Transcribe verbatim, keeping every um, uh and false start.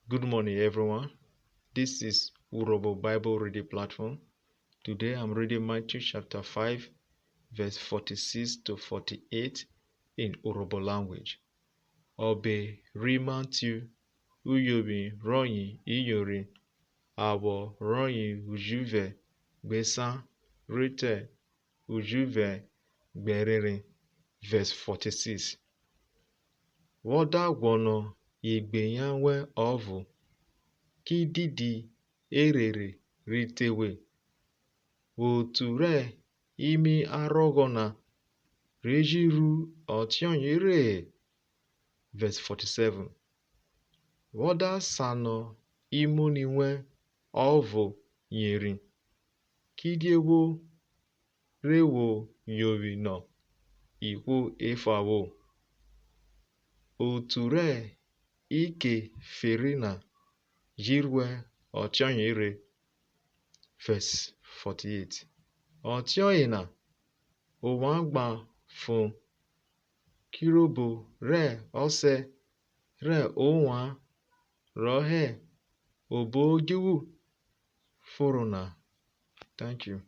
Good morning, everyone. This is Urhobo Bible Reading Platform. Today I'm reading Matthew chapter five, verse forty-six to forty-eight in Urhobo language. Ọbe ri Matthew, uyovwi rọye iyori, awọ rọye ujuvẹ gbe esan, rhi te ujuvẹ gbe ẹrenren. Verse forty-six. Wọ da guọnọ igbeyan wẹn ọvo, ki didi erere rhi te we? Otu rẹ imiarhọghọ na re ji ru ọtiọye re-e? Verse forty-seven. Wọ da sanọ imoni wẹn ọvo yeri, kidie wo rhe vwo yovwi nọ ihwo efa vwo? Otu rẹ ikeferi na ji ruẹ ọtiọye re. Verse forty-eight. Ọtiọyena, ovwan gba fon, kirobo rẹ Ọsẹ rẹ ovwan rọ hẹ obo odjuvwu foro na. Thank you.